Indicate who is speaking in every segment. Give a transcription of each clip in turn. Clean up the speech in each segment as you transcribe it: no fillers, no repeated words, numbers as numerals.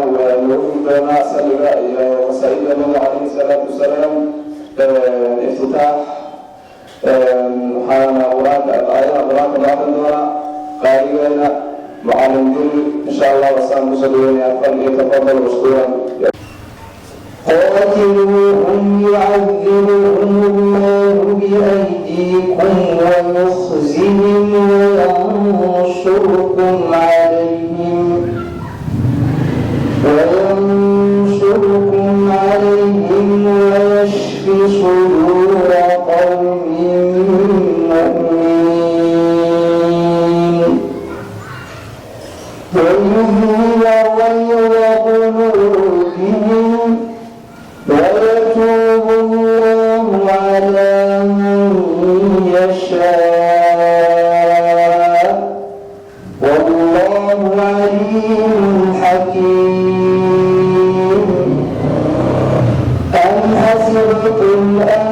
Speaker 1: Allahu loogu doonaa salliga iyo qasaa'ida Nabiga calayhi salaatu wasalaam, iftitaax. Waxaana Qur-aanka, aayadaha Qur-aanka loo akrin doonaa qaarigeena Macalin Diri, insha Allah. Wasaan kusoo dhaweynaya, falyatafadal mashkuuran.
Speaker 2: قاتلوهم يعذبهم الله بأيديكم ويخزهم وينصركم عليهم ويشف صدور قوم مؤمنين ويذهب غيظ قلوبهم ويتوب الله على من يشاء، والله عليم حكيم. أم حسبتم أن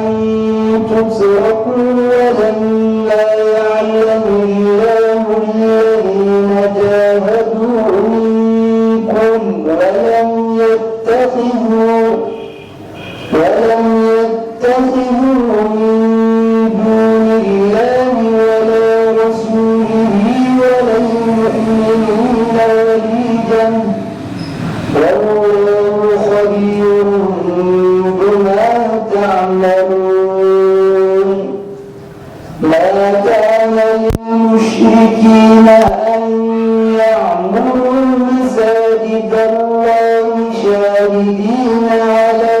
Speaker 2: تتركوا ولما يعلم الله الذين جاهدوا منكم ولم يتخذوا من دون الله ولا رسوله ولا المؤمنين وليجة؟ والله خبير بما تعملون. ما كان للمشركين أن يعمروا مساجد الله شاهدين على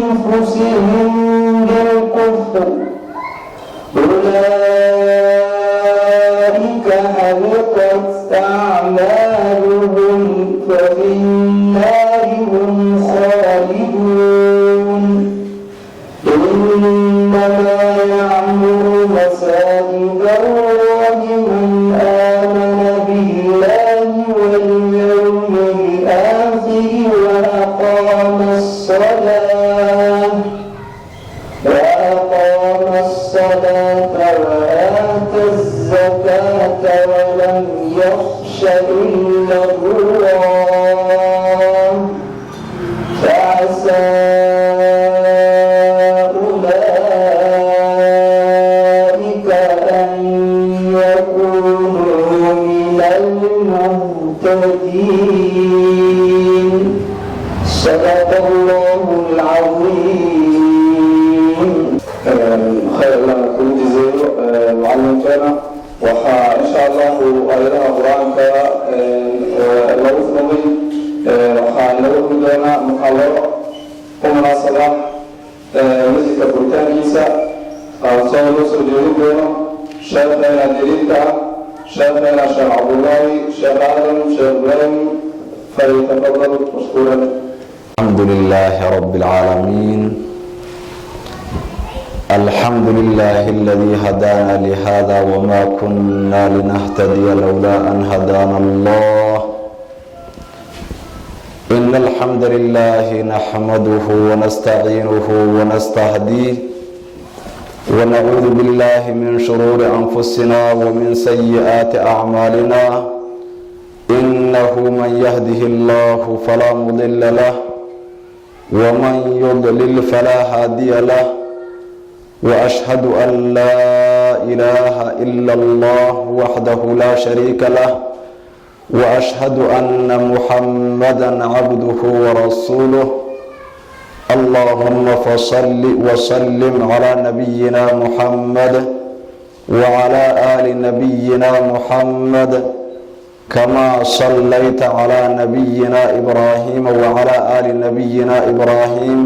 Speaker 2: أنفسهم بالكفر، أولئك حبطت أعمالهم ففي النار هم خالدون. إنما يعمر مساجد الله من آمن بالله واليوم الآخر وأقام الصلاة وآتى الزكاة ولم يخش إلا الله، فعسى أولئك أن يكونوا من المهتدين. صدق الله العظيم.
Speaker 1: Khayr Allah kugu jizeeyo macallinkeena. Waxaa insha Allahu aayadaha Qur-aanka lagu furmay, waxaa lagu huri doonaa muxaadaro ku munaasaba masjidka furitaankiisa, soo loo soo jeedin doono sheekheena jaliilka ah, sheekheena Sheekh Cabdullaahi Sheekh Aadam Sheekh Ibraahim. Falyatafadal mashkuuran.
Speaker 3: الحمد لله رب العالمين، الحمد لله الذي هدانا لهذا وما كنا لنهتدي لولا أن هدانا الله. إن الحمد لله نحمده ونستعينه ونستهديه، ونعوذ بالله من شرور أنفسنا ومن سيئات أعمالنا. إنه من يهده الله فلا مضل له ومن يضلل فلا هادي له، واشهد ان لا اله الا الله وحده لا شريك له، واشهد ان محمدا عبده ورسوله. اللهم فصل وسلم على نبينا محمد وعلى ال نبينا محمد، كما صليت على نبينا ابراهيم وعلى ال نبينا ابراهيم،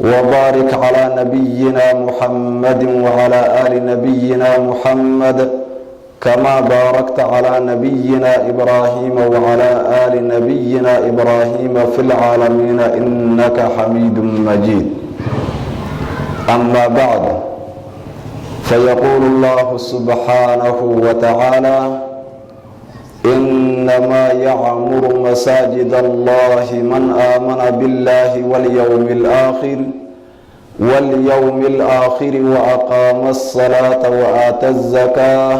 Speaker 3: وبارك على نبينا محمد وعلى ال نبينا محمد، كما باركت على نبينا ابراهيم وعلى ال نبينا ابراهيم في العالمين انك حميد مجيد. اما بعد، فيقول الله سبحانه وتعالى: انما يعمر مساجد الله من امن بالله واليوم الاخر واقام الصلاه واتى الزكاه.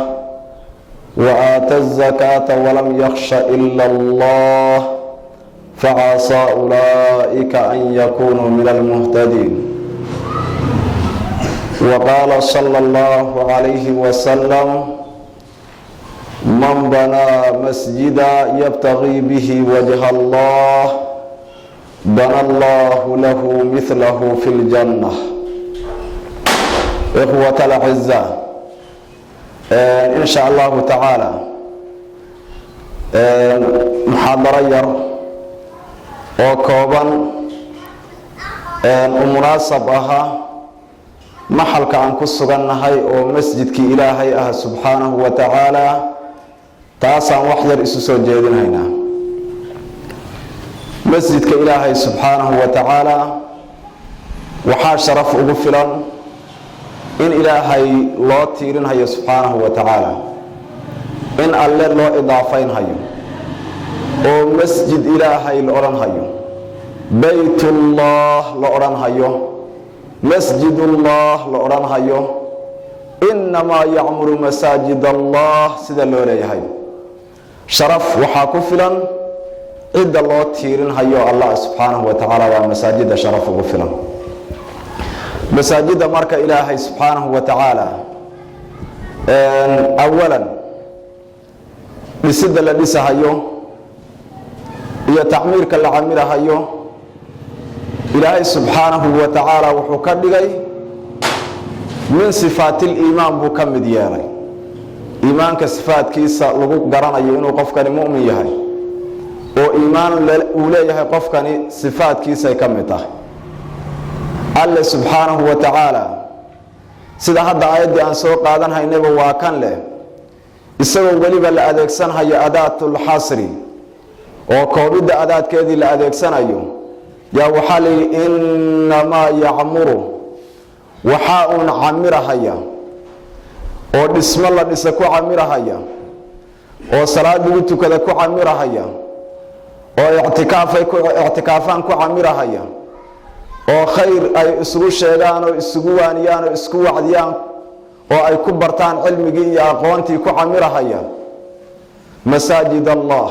Speaker 3: وآتى الزكاة ولم يخش إلا الله فعسى أولئك أن يكونوا من المهتدين. وقال صلى الله عليه وسلم: من بنى مسجدا يبتغي به وجه الله بنى الله له مثله في الجنة. إخوة الأعزاء، إن شاء الله تعالى muxaadaro yar oo kooban u munaasab ahaa maxalka aan ku sugannahay oo masjidkii Ilaahay ah subxaanahu wa tacaala, taasaan wax yar isu soo jeedinhaynaa. Masjidka Ilaahay subxaanahu wa tacaala waxaa sharaf ugu filan in Ilaahay loo tiirinhayo subxaanahu wa tacaala, in Alle loo idaafaynhayo oo masjid Ilaahay la odhanhayo, baytullah la odhanhayo, masjidullah la odhanhayo, innamaa yacmuru masaajid Allah sida loo leeyahay. Sharaf waxaa ku filan cidda loo tiirinhayo, Allah subxaanahu wa tacaala baa masaajidda sharaf ugu filan. Masaajidda marka Ilaahay subxaanahu wa tacaala, awalan dhisidda la dhisahayo iyo tacmiirka la camirahayo, Ilaahay subxaanahu wa tacaala wuxuu ka dhigay min sifaatiliimaan buu ka mid yeelay. Iimaanka sifaatkiisa lagu garanayo inuu qofkani mu'min yahay oo iimaan uu leeyahay qofkani, sifaatkiisay ka mid tahay. Alle subxaanahu wa tacaala, sida hadda aayaddii aan soo qaadan haynayba, waa kan leh, isagoo weliba la adeegsanhayo adaatulxasri oo koobidda adaadkeedii la adeegsanayo, yaa waxaa la yidhi: innamaa yacmuru, waxaa uun camirahaya oo dhismo la dhisa ku camirahaya oo salaad lagu tukada ku camirahaya oo ictikaafay ku ictikaafaan ku camirahaya oo khayr ay isugu sheegaan oo isugu waaniyaan oo isku wacdiyaan oo ay ku bartaan cilmigii iyo aqoontii ku camirahaya masaajid Allah,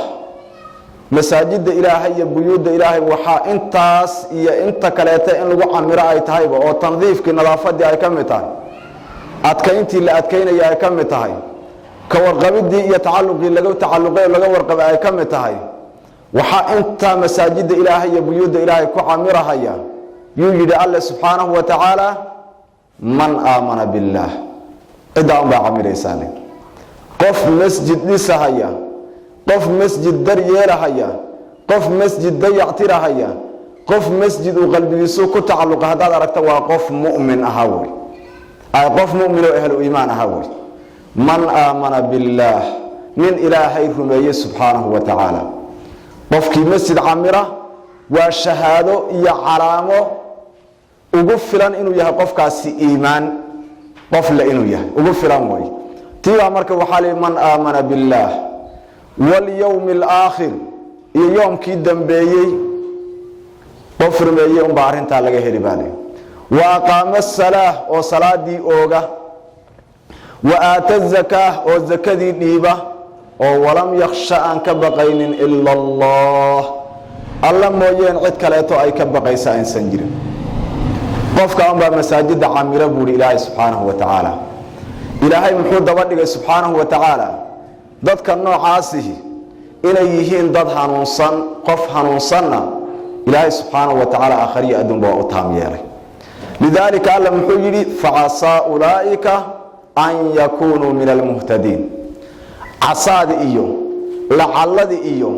Speaker 3: masaajidda Ilaahay iyo buyuudda Ilaahay. Waxaa intaas iyo inta kaleeta in lagu camiro ay tahayba oo tandiifkii, nadaafadii ay ka mid tahay, adkayntii la adkaynaya ay ka mid tahay, ka warqabidii iyo tacalluqii laga tacalluqay oo laga warqabay ay ka mid tahay, waxaa intaa masaajidda Ilaahay iyo buyuudda Ilaahay ku camirahaya, yuu yidhi Alle subxaanahu wa tacaala, man aamana billaah. Ciddaa unbaa camiraysaale. Qof masjid dhisahaya, qof masjid daryeelahaya, qof masjid dayactirahaya, qof masjid uu qalbigiisu ku tacalluqa haddaad aragta, waa qof mu'min ahaa wey, ay qof mu'min oo ahlu iimaan ahaa wey. Man aamana billaah, nin Ilaahay rumeeyey subxaanahu wa tacaala. Qofkii masjid camira waa shahaado iyo calaamo ugu filan inuu yahay qofkaasi iimaan qof le inuu yahay ugu filan wey. Tiibaa marka waxaa lihi: man aamana billaah walyowmi alaakhir, iyo yoomkii dambeeyey qof rumeeyey unbaa arrintaa laga heli baa lihi. Wa aqaama asalaah, oo salaadii ooga, wa aata zakaah, oo zakadii dhiiba, oo walam yakhsha, aan ka baqaynin, ila Allah, Alla mooyeen cid kaleeto ay ka baqaysa aysan jirin, qofka unbaa masaajidda camira, buuhi Ilaahay subxaanahu wa tacaala. Ilaahay muxuu daba dhigay subxaanahu wa tacaala? Dadka noocaasihi inay yihiin dad hanuunsan. Qof hanuunsanna Ilaahay subxaanahu wa tacaala aakhariya adduunba waa u taam yeelay. Lidaalika Alla muxuu yidhi: facasaa ulaa'ika an yakuunuu min almuhtadiin. Casaadi iyo lacalladi iyo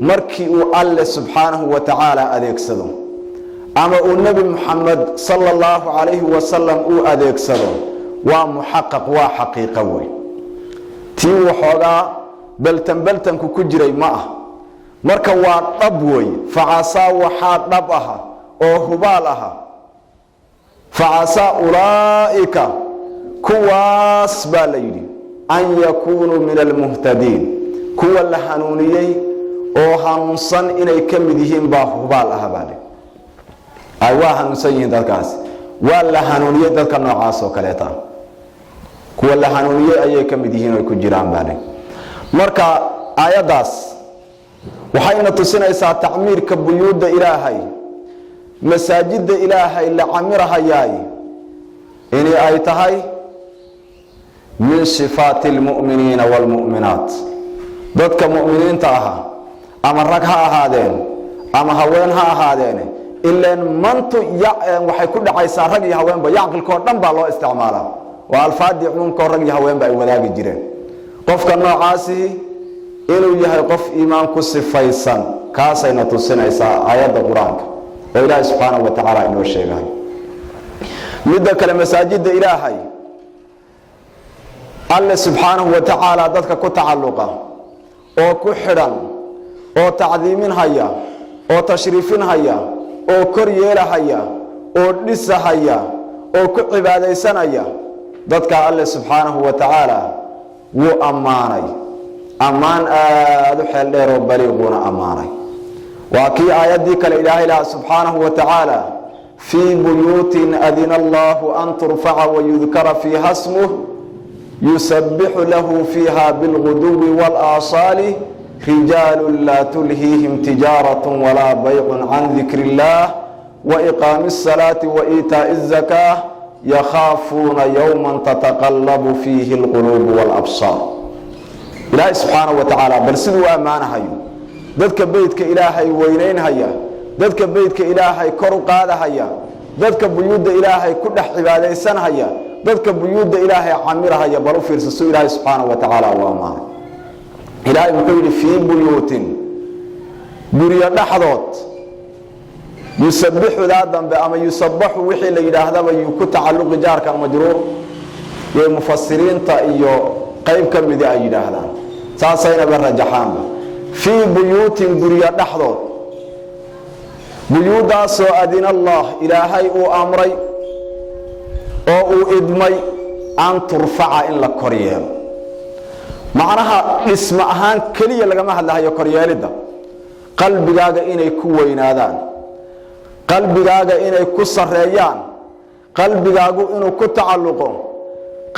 Speaker 3: markii uu Alle subxaanahu wa tacaala adeegsado ama uu Nebi Muxamed sala Allahu calayhi wasalam uu adeegsado, waa muxaqaq, waa xaqiiqo wey. Tii waxoogaa beltan beltanku ku jiray ma ah. Marka waa dhab wey. Facasaa, waxaa dhab aha oo hubaal aha, facasaa ulaa'ika, kuwaas baa la yidhi, an yakuunuu min almuhtadiin, kuwa la hanuuniyey oo hanuunsan inay ka mid yihiin baa hubaal ah baa li. Ay waa hanuunsan yihiin dadkaas, waa la hanuuniyey dadka noocaas oo kaleeta, kuwa la hanuuniyey ayay ka mid yihiin oy ku jiraan baa li. Marka aayaddaas waxayna tusinaysaa tacmiirka buyuudda Ilaahay, masaajidda Ilaahay la camirahayaay, in ay tahay min sifaati almu'miniina waalmu'minaat. Dadka mu'miniinta ahaa, ama rag ha ahaadeen ama haween ha ahaadeen, ileen mantu waxay ku dhacaysaa rag iyo haweenba, yacqilkoo dhan baa loo isticmaalaa. Waa alfaadii cumuumkao rag iyo haweenba ay wadaagi jireen. Qofka noocaasihi inuu yahay qof iimaan ku sifaysan, kaasayna tusinaysaa aayadda Qur-aanka oo Ilaahay subxaanahu wa tacaala inoo sheegahay. Midda kale, masaajidda Ilaahay Alle subxaanahu wa tacaala dadka ku tacalluqa oo ku xidhan oo tacdiiminhaya oo tashriifinhaya oo kor yeelahaya oo dhisahaya oo ku cibaadaysanaya, dadka Alle subxaanahu wa tacaala wuu ammaanay, ammaan aada u xeel dheer oo baliiquuna ammaanay. Waa kii aayaddii kale Ilaahay laha subxaanahu wa tacaala: "Fii buyuutin adina Allahu an turfaca wayudkara fiiha smuh, yusabixu lahu fiiha bilguduwi wاlaasaali rijaalu laa tulhiihim tijaaraة walaa baycu can dikri اllah waiqaami الsalaati waإiitaaءi الzakaة, yakhaafuuna yowma tataqallabu fiihi اlquluub wاlabsaar." Ilaahay subxaanahu wa tacaala bal siduu u ammaanahayo dadka beytka Ilaahay weynaynhaya, dadka beytka Ilaahay kor u qaadahaya, dadka buyuudda Ilaahay ku dhex cibaadaysanhaya, dadka buyuudda Ilaahay camirahaya, bal u fiirsa suu Ilaahay subxaanahu wa tacaala u ammaanay. Ilaahay muxuu yidhi? Fii buyuutin, guryo dhexdood. Yusabixudaa dambe ama yusabaxu wixii la yidhaahdaba yuu ku tacalluqi jaarkan majruur yay mufasiriinta iyo qayb ka midi ay yidhaahdaan, saasaynaba rajaxaanba. Fii buyuutin, guryo dhexdood, buyuuddaasoo adina Allah, Ilaahay uu amray oo uu idmay, an turfaca, in la kor yeelo. Macnaha dhismo ahaan keliya lagama hadlahayo. Koryeelidda qalbigaaga inay ku weynaadaan, qalbigaaga inay ku sareeyaan, qalbigaagu inuu ku tacalluqo,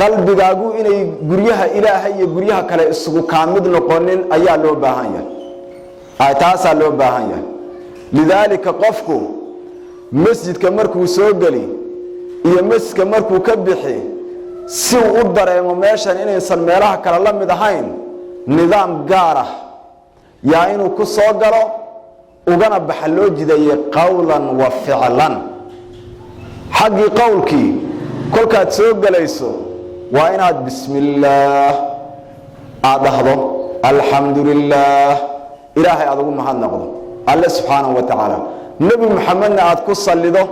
Speaker 3: qalbigaagu inay guryaha Ilaahay iyo guryaha kale isugu kaa mid noqonin ayaa loo baahan yahay, taasaa loo baahan yahay. Lidaalika qofku masjidka markuu soo geli iyo masjidka markuu ka bixi, si uu u dareemo meeshan inaysan meelaha kale la mid ahayn, nidaam gaar ah yaa inuu ku soo galo ugana baxa loo jidayay, qowlan wa ficlan. Xaggii qowlkii, kolkaad soo gelayso waa inaad "Bismi illaah" aad dhahdo, "Alxamdu lilaah", Ilaahay aad ugu mahadnaqdo Alle subxaanahu wa tacaala, Nebi Maxamedna aad ku sallido.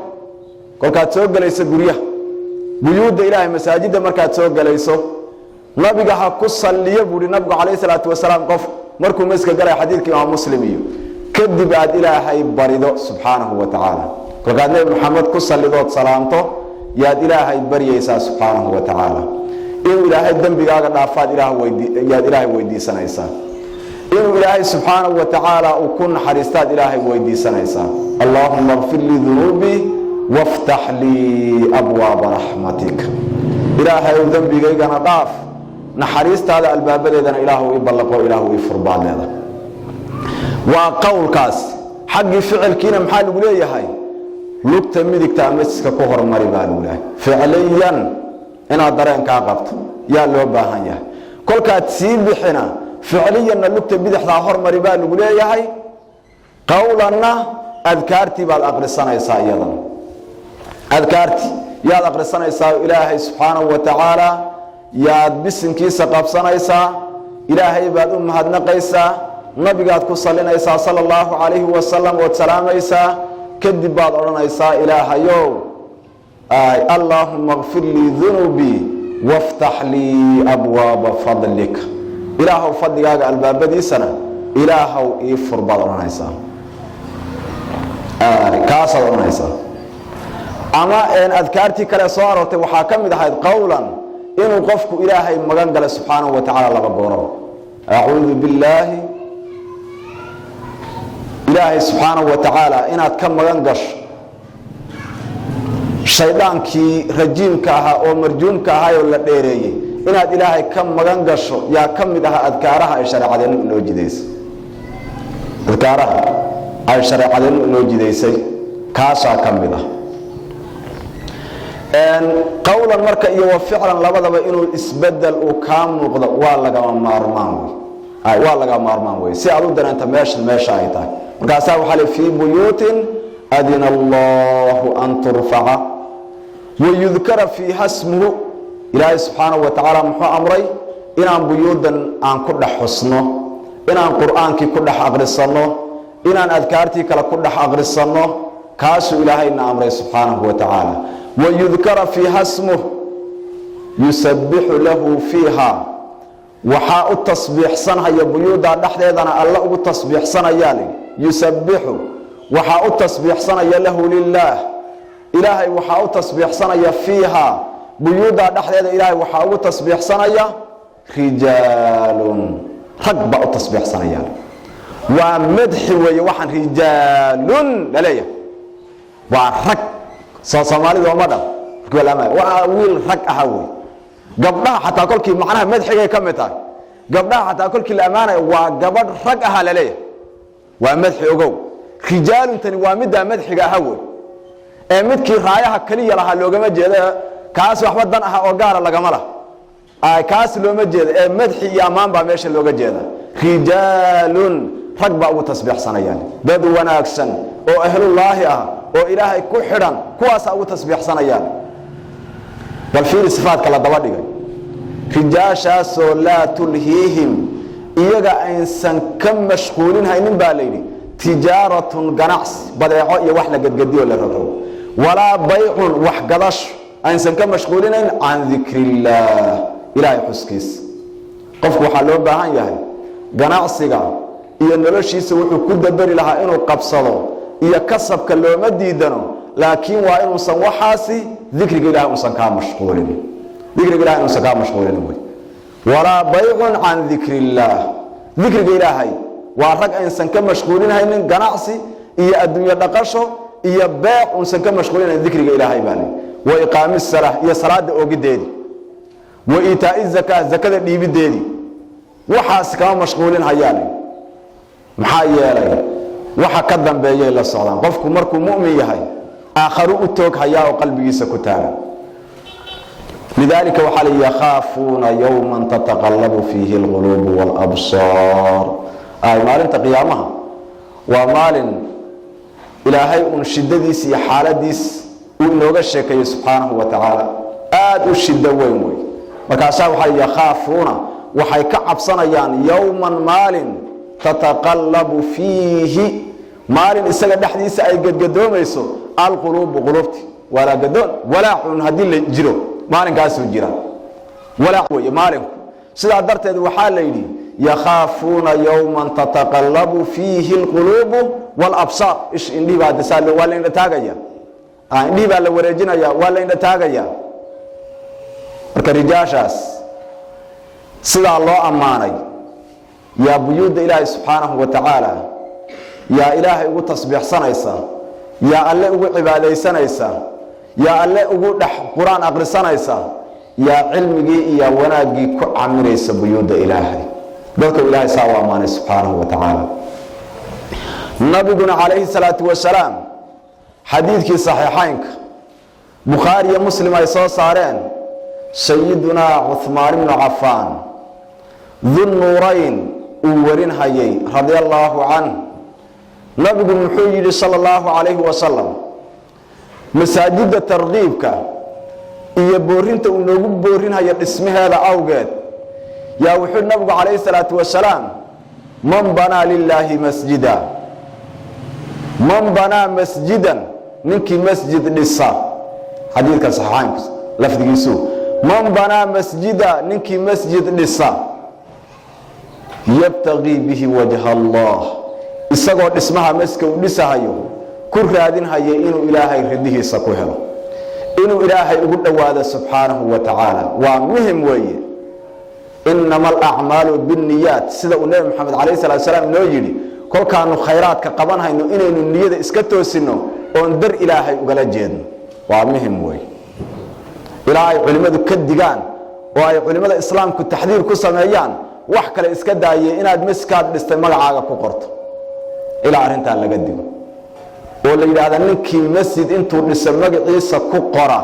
Speaker 3: Kolkaad soo gelayso guryaha, buyuudda Ilaahay, masaajidda markaad soo gelayso, nabiga ha ku salliyo buuhi nabigu calayh salaatu wasalaam qof markuu maska galaya, xadiidka Imaam Muslim iyo. Kadib aad Ilaahay barido subxaanahu wa tacaala. Kolkaad Nebi Maxamed ku sallidood salaamto, yaad Ilaahay baryaysaa subxaanahu wa tacaala inuu Ilaahay dembigaaga dhaafaad, yaad Ilaahay weydiisanaysaa inuu Ilaahay subxaanahu wa tacaala uu ku naxariistaad Ilaahay weydiisanaysaa. "Allaahuma kfir lii dunuubii waftax lii abwaaba raxmatik." Ilaahay ow, dembigaygana dhaaf, naxariistaada albaabadeedana Ilaahu ii ballaqo, Ilaahu ii furbaadeeda. Waa qowlkaas. Xaggii ficilkiina maxaa lagu leeyahay? Lugta midigtaa masjidka ku hormari baa lagu leeyahay. Ficliyan inaad dareenkaa qabto yaa loo baahan yahay. Kolkaad sii bixina, ficliyanna lugta bidixdaa hormari baa lagu leeyahay, qowlanna adkaartii baad aqrisanaysaa, iyadana adkaartii yaad aqrisanaysaa. Ilaahay subxaanahu wa tacaala yaad bisinkiisa qabsanaysaa, Ilaahay baad u mahadnaqaysaa, nabigaad ku salinaysaa sala Allahu calayhi wasalam, ood salaamaysaa. Kadib baad odhanaysaa: "Ilaahayow, allaahuma kfir lii dunuubii waftax lii abwaaba fadlik." Ilaahow, fadligaaga albaabadiisana Ilaahow ii fur baad odhanaysaa, kaasaad odhanaysaa. Ama adkaartii kale soo aroortay waxaa ka mid ahayd qowlan inuu qofku Ilaahay magan galay subxaanahu wa tacaala laba gooraba. Acuudu billaahi, Ilaahay subxaanahu wa tacaala inaad ka magan gasho shaydaankii rajiimka ahaa oo marjuumka ahaayoo la dheereeyey. Inaad Ilaahay ka magan gasho yaa ka mid ah adkaaraha ay shareecadeennu inoo jidaysay, adkaaraha ay shareecadeennu inoo jidaysay kaasaa ka mid ah. Qowlan marka iyo wa ficlan labadaba inuu isbedel uu kaa muuqdo waa lagama maarmaan wey, waa lagama maarmaan wey, si aad u dareento meeshan meesha ay tahay. Markaasaa waxaa li fii buyuutin adina Allahu an turfaca wayudkara fiiha smuhu. Ilaahay subxaanahu wa tacaala muxuu amray? Inaan buyuudan aan ku dhex xusno, inaan Qur'aankii ku dhex aqrisanno, inaan adkaartii kale ku dhex aqrisanno. Kaasuu Ilaahayna amray subxaanahu wa tacaala. Wayudkara fiiha smuh, yusabixu lahu fiiha, waxaa u tasbiixsanhaya buyuuddaa dhexdeedana Alle ugu tasbiixsanayaa li. Yusabixu, waxaa u tasbiixsanaya, lahu lilaah, Ilaahay waxaa u tasbiixsanaya, fiiha, buyuuddaa dhexdeeda Ilaahay waxaa ugu tasbiixsanaya, rijaalun, rag baa u tasbiixsanaya. Waa madxi weeye waxaan rijaalun laleeyahay, waa rag. Soo Soomaalida oma dhan waa wiil rag aha wey. Gabdhaha xataa kolkii macnaha madxigay ka mid tahay, gabdhaha xataa kolkii la ammaanayo waa gabadh rag aha laleeyahay, waa madxi. Ogow, rijaaluntani waa middaa madxiga aha wey, ee midkii raayaha keliya lahaa loogama jeedo. Kaas waxba dan aha oo gaara lagama lah, kaas looma jeedo, ee madxi iyo ammaan baa meesha looga jeeda. Rijaalun, rag baa ugu tasbiixsanayaan, dad wanaagsan oo ahlullaahi ah oo Ilaahay ku xidhan, kuwaasaa ugu tasbiixsanayaan. Bal fiiri sifaadka la daba dhigay: rijaashaasoo laa tulhiihim, iyaga aysan ka mashquulin haynin baa layidhi, tijaaratun, ganacsi, badeeco iyo wax la gedgediyo la rogrogo, walaa baycun, wax gadasho aysan ka mashquulinayn, can dikri illaah, Ilaahay xuskiisa. Qofku waxaa loo baahan yahay ganacsiga iyo noloshiisa wuxuu ku daberi lahaa inuu qabsado iyo kasabka looma diidano, laakiin waa inuusan waxaasi dikriga Ilahay uusan kaa mashquulin, dikriga Ilahay inuusan kaa mashquulin wey. Walaa baycun can dikri illaah, dikriga Ilaahay waa rag aysan ka mashquulinhaynin ganacsi iyo adduunyo dhaqasho iyo beec uusan ka mashquulinayn dikriga Ilaahay baa li. Wa iqaami salaa, iyo salaada oogideedii, wa iitaai zakaa, zakada dhiibideedii, waxaas kama mashquulin hayaan. Maxaa yeelay waxa ka dambeeyay la socdaan. Qofku markuu mu'min yahay aakharu u toog hayaa oo qalbigiisa ku taagan. Lidaalika waxaa li yakhaafuuna yowman tataqallabu fiihi alquluubu waalabsaar. Ay maalinta qiyaamaha waa maalin Ilaahay uun shidadiis iyo xaaladiis uu inooga sheekeeyey subxaanahu wa tacaala, aada u shido weyn wey. Markaasaa waxaa yakhaafuuna, waxay ka cabsanayaan, yowman, maalin, tataqallabu fiihi, maalin isaga dhexdiisa ay gedgadoomayso, alquluubu, quluubti. Walaa gadoon walaacun haddii la jiro maalinkaasuu jira, walaac wey maalinku. Sidaa darteed waxaa la yidhi yakhaafuuna yowman tataqallabu fiihi alquluubu waalabsaar. Ish indhihi baa dasaa, waa la indha taagaya, indhihii baa la wareejinaya, waa la indha taagaya. Marka rijaashaas sidaa loo ammaanay yaa buyuudda Ilaahay subxaanahu wa tacaala yaa Ilaahay ugu tasbiixsanaysa, yaa Alle ugu cibaadaysanaysa, yaa Alle ugu dhex Qur-aan aqrisanaysa, yaa cilmigii iyo wanaaggii ku camiraysa buyuudda Ilaahay. Dadka Ilaahay saa u ammaanay subxaanahu wa tacaala. Nabiguna calayhi salaatu wasalaam xadiidkii saxiixaynka Bukhaari iyo Muslim ay soo saareen, sayidunaa Cuhmaan ibnu Cafaan Dunnuurayn uu warinhayay radia allaahu canh, nabigu muxuu yidhi sala allahu calayhi wasalam? Masaajidda tarkiibka iyo boorinta uu noogu boorinhayo dhismaheeda awgeed yaa wuxuu nabigu calayhi salaatu wasalaam: man banaa lilaahi masjida, man banaa masjidan, ninkii masjid dhisa. Xadiidka saxiixaynku lafdigiisu: man banaa masjida, ninkii masjid dhisa, yabtagii bihi wajha Allah, isagoo dhismaha maska uu dhisahayo ku raadinhaya inuu Ilaahay ridihiisa ku helo, inuu Ilaahay ugu dhowaado subxaanahu wa tacaala. Waa muhim weeye. Inama alacmaalu binniyaat, sida uu Nebi Maxamed calayh salatu salaam noo yidhi, kolkaanu khayraadka qabanhayno inaynu niyada iska toosinno oon dar Ilaahay ugala jeedno waa muhim weeye, ilaa ay culimmadu ka digaan. Oo ay culimmada Islaamku taxdiir ku sameeyaan, wax kale iska daayey inaad maskaad dhistay magacaaga ku qorto, ilaa arrintaa laga digo oo la yidhaahda ninkii masjid intuu dhiso magaciisa ku qora,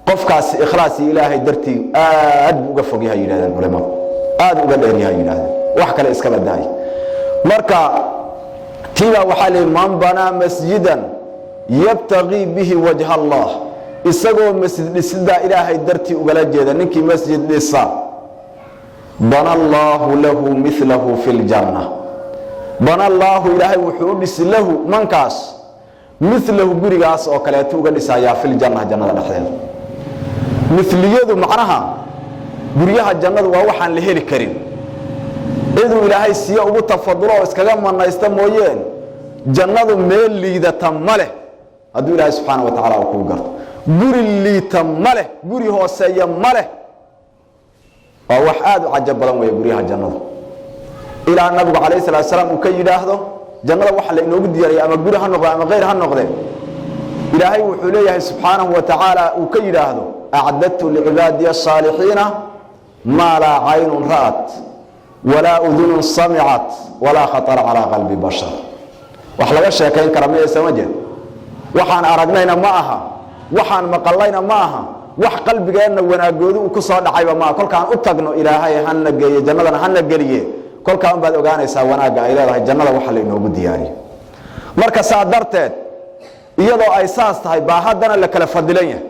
Speaker 3: qofkaasi ikhlaas iyo Ilaahay dartii aad buu uga fog yahay, yidhahdeen culimadu, aad uga dheer yahay, yidhahdeen. Wax kale iskaba daaya. Marka tiibaa waxaa la yidhi: man banaa masjidan yabtagii bihi wajha Allah, isagoo masjid dhisidaa Ilaahay dartii ugala jeeda, ninkii masjid dhisa, bana Allaahu lahu milahu fi ljanna. Bana Allaahu, Ilaahay wuxuu u dhisi, lahu, mankaas, milahu, gurigaas oo kaleeto uga dhisayaa, filjanna, jannada dhexdeeda. Miliyadu macnaha guryaha jannadu waa waxaan la heli karin, ciduu Ilaahay siiye ugu tafadulo oo iskaga manaysta mooyeen. Jannadu meel liidata ma leh. Hadduu Ilaahay subxaana wa tacala uu kuu garto, guri liita ma leh, guri hooseeya ma leh. Waa wax aada u cajab badan weeye guryaha jannadu, ilaa Nabigu calayh salatu salaam uu ka yidhaahdo jannada waxa la inoogu diyaariyay, ama guri ha noqde ama kayr ha noqde, Ilaahay wuxuu leeyahay subxaanahu wa tacaala uu ka yidhaahdo: acdadtu licibaadiya asaalixiina maa laa caynun ra'at walaa udunun samicat walaa khatara calaa qalbi bashar. Wax laga sheekayn kara maysa ma jeed. Waxaan aragnayna ma aha, waxaan maqallayna ma aha, wax qalbigeenna wanaagoodu uu ku soo dhacayba maaha. Kolkaan u tagno, Ilaahay hana geeye jannadana, hana geliye, kolkaa unbaad ogaanaysaa wanaagga ay leedahay jannada waxa la inoogu diyaariyo. Marka saa darteed, iyadoo ay saas tahay baa haddana la kala fadilan yahay.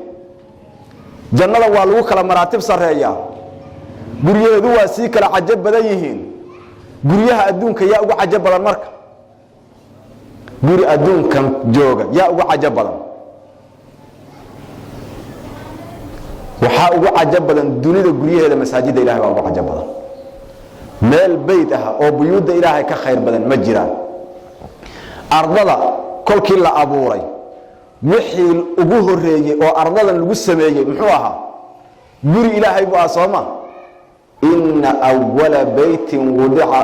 Speaker 3: Jannada waa lagu kala maraatib sarreeyaa, guryaheedu waa sii kala cajab badan yihiin. Guryaha adduunka yaa ugu cajab badan? Marka guri adduunkan jooga yaa ugu cajab badan? Waxaa ugu cajab badan dunida guryaheeda masaajidda Ilahay baa ugu cajab badan. Meel beyt ah oo buyuudda Ilaahay ka khayr badan ma jiraan. Ardada kolkii la abuuray, wixii ugu horeeyey oo ardadan lagu sameeyey muxuu ahaa? Guri Ilaahay buu ah, sooma? Ina awala beytin wudica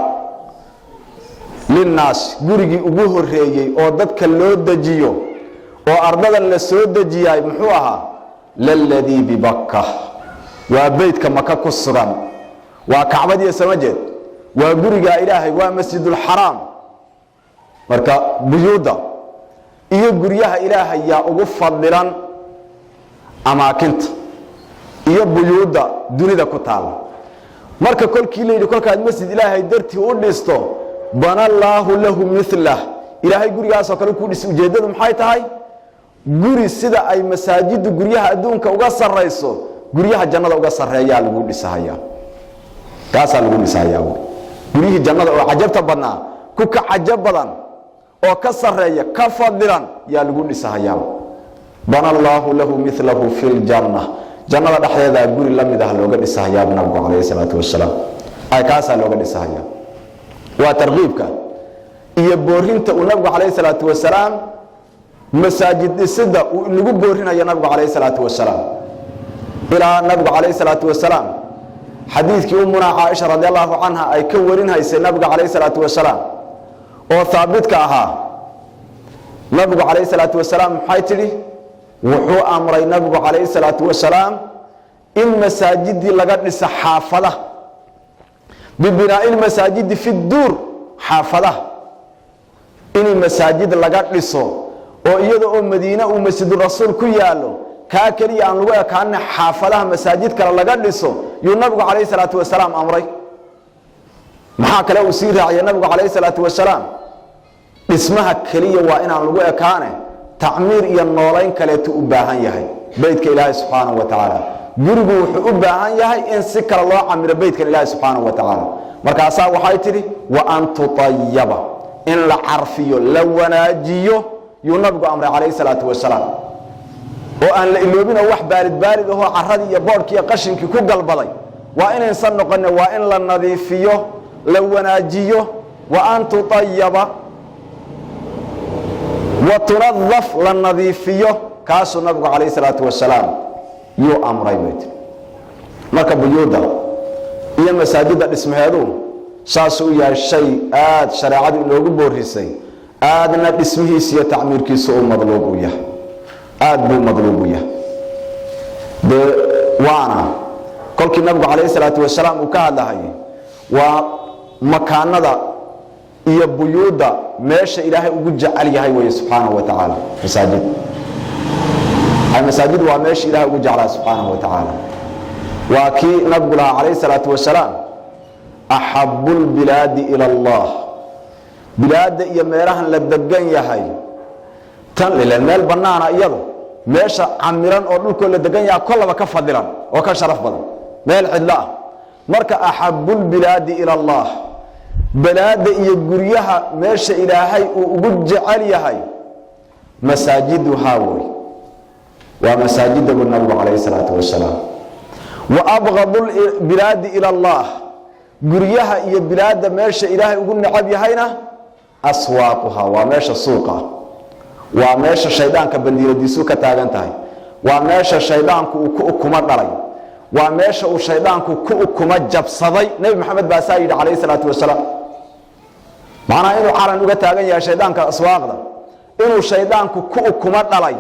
Speaker 3: linnaas, gurigii ugu horeeyey oo dadka loo dejiyo oo ardadan la soo dejiyaay muxuu ahaa? Laladii bibakka, waa beytka Maka ku sugan, waa Kacbadiiyo sama jeed, waa gurigaa Ilaahay, waa Masjidulxaraam. Marka buyuudda iyo guryaha Ilaahay yaa ugu fadilan amaakinta iyo buyuudda dunida ku taala? Marka kolkii la yidhi kolkaad masjid Ilaahay dartii u dhisto, bana Allaahu lahu milah, Ilaahay gurigaasoo kale ku dhis. Ujeeddadu maxay tahay? Guri sida ay masaajiddu guryaha adduunka uga sarrayso guryaha jannada uga sarreeyaa lagu dhisahayaa, kaasaa lagu dhisahayaa. Guryihii jannada oo cajabta badnaa ku ka cajab badan oo ka sarreeya, ka fadilan yaa lagu dhisahayaa. Bana Allaahu lahu milahu fi ljanna, jannada dhexdeedaa guri la mid ah looga dhisahayaa nabigu calayhi salaatu wasalaam, ay kaasaa looga dhisahayaa. Waa tarkiibka iyo boorinta uu nabigu calayhi salaatu wasalaam masaajid dhisidda uu inagu boorinayo nabigu calayhi salaatu wasalaam. Ilaa nabigu calayhi salaatu wasalaam xadiidkii Umunaa Caaisha radi Allahu canha ay ka warinhaysay nabiga calayhi salaatu wasalaam oo haabitka ahaa, nabigu calayhi salaatu wasalaam maxay tidhi? Wuxuu amray nabigu calayhi salaatu wasalaam in masaajidii laga dhisa xaafadaha, bibinaa'i lmasaajidi fi duur, xaafadaha in masaajid laga dhiso, oo iyada oo Madiine uu Masjidurasuul ku yaallo, kaa keliya aan lagu ekaanina, xaafadaha masaajid kale laga dhiso yuu nabigu calayhi salaatu wasalaam amray. Maxaa kale uu sii raaciyay nabigu calayhi salaatu wasalaam? Dhismaha keliya waa inaan lagu ekaane, tacmiir iyo noolayn kaleetu u baahan yahay beytka Ilaahay subxaanahu wa tacaala. Gurigu wuxuu u baahan yahay in si kale loo camiro beytkan Ilaahay subxaanahu wa tacaala. Markaasaa waxay tidhi: wa an tutayaba, in la carfiyo, la wanaajiyo yuu nabigu amray calayhi salaatu wasalaam, oo aan la iloobinoo wax baalid baalid ahoo caradii iyo boodhkii iyo qashinkii ku galbaday waa inaysan noqonin, waa in la nadiifiyo, la wanaajiyo. Wa an tutayaba wa tunadaf, la nadiifiyo, kaasuu nabigu calayhi salaatu wasalaam yuu amray, bay tiri. Marka buyuudda iyo masaajidda dhismaheedu saasuu u yahay shay aada shareecadu inoogu boorisay, aadna dhismihiisa iyo tacmiirkiisa uu madluub u yahay, aada buu madluub u yahay. Dee waana Kolkii nabigu calayhi salaatu wasalaam uu ka hadlahayay, waa makaanada iyo buyuudda meesha Ilaahay ugu jecel yahay weeye subxaanahu wa tacaala. Masaajid masaajid waa meesha Ilahay ugu jeclaa subxaanahu wa tacaala. Waa kii nabigu lahaa calayhi salaatu wasalaam: "Axabu lbilaadi ila Allah." Bilaadda iyo meelahan la degan yahay tan ilan meel bannaana, iyadu meesha camiran oo dhulkoo la degan yaha kollaba ka fadilan oo ka sharaf badan meel cidlo ah. Marka axabu lbilaadi ila Allah, balaadda iyo guryaha meesha Ilaahay uu ugu jecel yahay, masaajiduhaa wey, waa masaajida buu nabigu calayhi salaatu wasalaam. Wa abgadu bilaadi ila Allah, guryaha iyo bilaadda meesha Ilaahay ugu necab yahayna, aswaaquha, waa meesha suuqa, waa meesha shaydaanka bandiiradiisu ka taagan tahay, waa meesha shaydaanku uu ku ukuma dhalay, waa meesha uu shaydaanku ku ukuma jabsaday. Nebi Maxamed baa saa yidhi calayhi salaatu wasalaam. Macnaha inuu calan uga taagan yahay shaydaanka aswaaqda, inuu shaydaanku ku ukuma dhalay,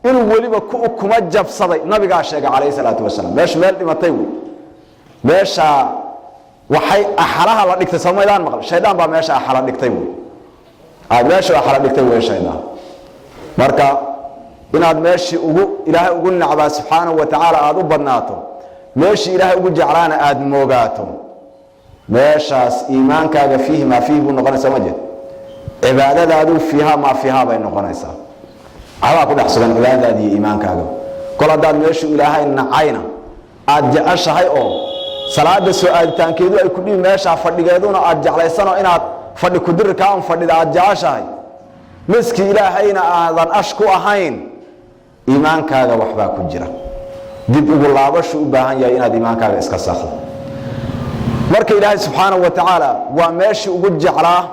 Speaker 3: inuu weliba ku ukuma jabsaday, nabigaa sheegay calayhi salaatu wasalaam. Meeshu meel dhimatay wey. Meesha waxay axalaha la dhigtay, soomaydaan maqal? Shaydaan baa meesha axala dhigtay wey, meesha axala dhigtay wey shaydaan. Marka inaad meeshii ugu Ilaahay ugu nacbaa subxaanahu wa tacaala aada u badnaato, meeshii Ilaahay ugu jeclaana aada moogaato, meeshaas iimaankaaga fiihi maa fiihi buu noqonaysaa. Ma jeed cibaadadaadu fiiha maa fiiha bay noqonaysaa. Waxbaa ku dhex sugan cibaadadaadi iyo iimaankaaga. Kol haddaad meeshuu Ilaahay nacayna aada jeceshahay, oo salaada soo aaditaankeedu ay ku dhibi, meeshaa fadhigeeduna aada jeclaysanoo inaad fadhi kudirirkaa un fadhida aada jeceshahay, miskii Ilaahayna aadan ash ku ahayn, iimaankaaga waxbaa ku jira. Dib ugu laabashu u baahan yahay inaad iimaankaaga iska saxdo. Marka Ilaahay subxaanahu wa tacaala waa meeshii ugu jeclaa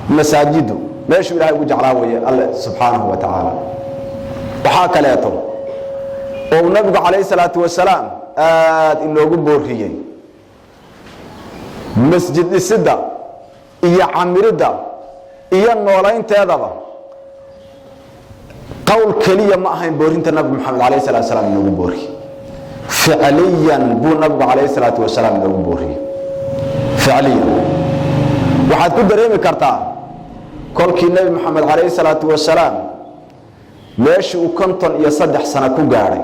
Speaker 3: masaajidu, meeshuu Ilahay ugu jeclaa weeye Alle subxaanahu wa tacaala. Waxaa kaleeto oo uu nabigu calayhi salaatu wasalaam aada inoogu booriyey masjid dhisidda iyo camiridda iyo noolaynteedaba. Qowl keliya ma ahayn boorinta nabi Maxamed alayh salatu salaam inoogu booriyey, ficliyan buu nabigu calayhi salaatu wasalaam inoogu booriyey. Ficliyan waxaad ku dareemi kartaa kolkii Nebi Maxamed calayhi salaatu wasalaam meeshii uu 53 sano ku gaadhay,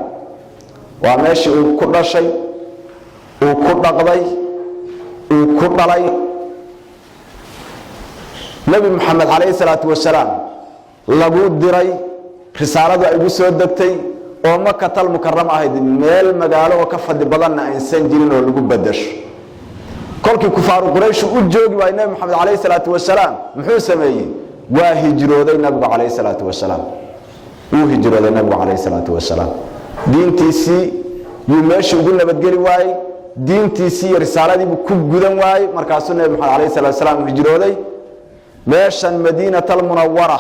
Speaker 3: waa meeshii uu ku dhashay, uu ku dhaqday, uu ku dhalay Nebi Maxamed calayhi salaatu wasalaam, lagu diray, risaaladu ay ugu soo degtay, oo Makatal Mukarama ahayd, meel magaalo oo ka fadli badanna aysan jirin oo lagu bedasho. Kolkii kufaaru Qurayshu u joogi waayey Nebi Maxamed calayhi salaatu wasalaam, muxuu sameeyey? Waa hijrooday nabigu calayhi salaatu wasalaam. Wuu hijrooday nabigu calayhi salaatu wasalaam. Diintiisii yuu meeshii ugu nabadgeli waayey, diintiisii iyo risaaladiibuu ku gudan waayey. Markaasuu Nebi Maxamed calayhi salatu wasalaam hijrooday meeshan Madiinat Almunawara